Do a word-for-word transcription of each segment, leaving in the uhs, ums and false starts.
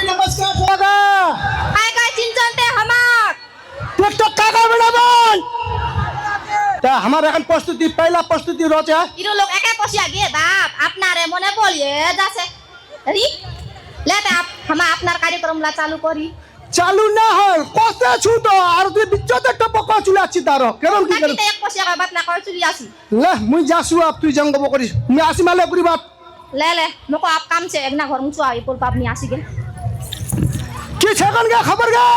नमस्कार। काय काय चिन्चन्ते हमाक? TikTok काय काय बनाबन? ता हमार एखन प्रस्तुति, पहिला प्रस्तुति रचे। इरो लोग एके कसिया गे बाप, आपनारे मने बोलिए जासे। अरे, ले ता आप, हम आपनार कार्यक्रम ला चालू करी। चालू ना होल, कसे छु तो, आर तुई बिच्चोते टपक कचुले आछी तारो। केरम की ना केरम? किते एक कसिया का बात ना कचुले आसी। ले, मुई जासु, अब तुई जंग बकरिस। मुई आसी माले पुरी बात। ले, ले, मोको आप काम से एक ना घर मुचो आई, बोल बाप नी आसी गे। কি সেখান গে খবর গে?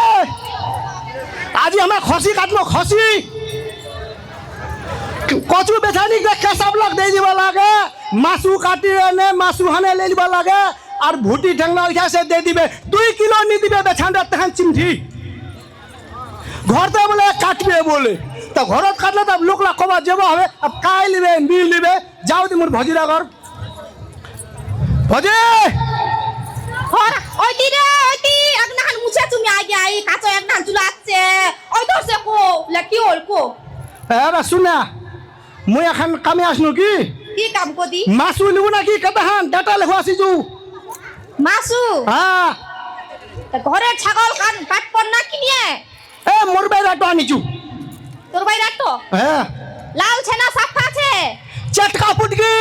আজি আমার খসি কাটমু, খসি। কচু বেছানি গে কে সব লোক দেই দিবা লাগে, মাসু কাটি এনে, মাসু হানে লেই দিবা লাগে, আর ভুটি ঠেংনা উঠাসে দেই দিবে। দুই কিলো নি দিবে বেছান রাত তখন চিমঠি। ঘরতে বলে কাটবে বলে। তা ঘরত কাটলে তা লোকলা কবা যাব হবে, আব কাই লিবে, নি লিবে, যাও দি মোর ভজিরা ঘর। ভজি! হর, ওই দি রে, ওই দি, একনাহান মুছে তুমি আগে আই, কাছো একনাহান চুলা আছে। ওই ধরছে কো, লে কি হল কো? এ, রে শুনা, মুই এখন কামে আসনু কি? কি কাম কদি? মাসু নিব নাকি কেতাহান? ডাটা লেখো আসি যু। মাসু? হ্যাঁ। তা ঘরে ছাগল খান কাট পর না কিনিয়ে? এ, মোর বাইরে তো আনিছু। তোর বাইরে তো? হ্যাঁ। লাল ছেনা সাফা আছে? চটকা ফুটকি।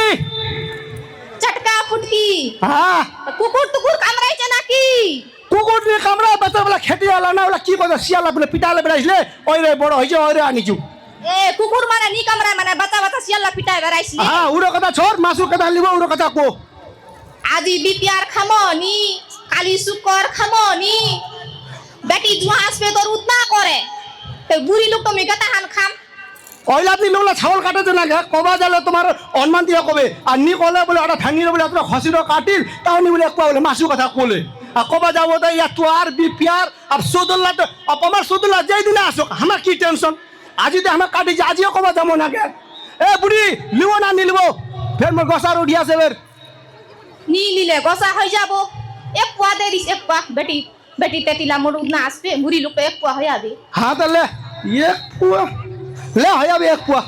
চটকা ফুটকি। হ্যাঁ। তা কুকুর টুকুর কামড়াইছে নাকি? কুকুর নি কামড়ায়, বাচ্চা বলে খেতে আলা না, ওলা কি কথা, শিয়ালা বলে পিটালে বেড়াইছিলে, ওই রে বড় হইছে, ওই রে আনিছু। এ, কুকুর মানে নি কামড়ায়, মানে বাচ্চা বাচ্চা শিয়ালা পিটায় বেড়াইছিলে? হ্যাঁ, উড়ো কথা ছড়, মাসু কথা লিব, উড়ো কথা কো। আজি বিপিয়ার খামনি, কালি শুকর খামনি। বেটি জুয়া আসবে তোর উতনা করে। তে বুড়ি লোক তো মিগাতা হান খাম। অইলাত নি লোকলা ছাগল কাটে যে না গে, কবা যালে তোমার অনুমান দিয়া কবে। আর নি কলে বলে, আটা ভাঙিলে বলে, আপনার খসিরও কাটিল, তাও নি বলে, এক পোয়া বলে, মাসু কথা কলে। আর কবা যাবো তো, ইয়া তো আর বিপিয়ার, আর সদুল্লা তো, আর আমার সদুল্লা যেই দিনে আসুক, আমার কি টেনশন? আজি তো আমার কাটি যে, আজিও কবা যাবো না গে। এ বুড়ি, লিবো না নি লিবো? ফের মোর গসার উঠি আছে ফের। নি লিলে গসা হয়ে যাবো। এক পোয়া দে দিস, এক পোয়া, বেটি, বেটি তেতিলা মরুদ না আসবে, বুড়ি লোক তো এক পোয়া হয়ে যাবে। হ্যাঁ, তাহলে এক পোয়া। লে, হয়ে যাবে এক পোয়া।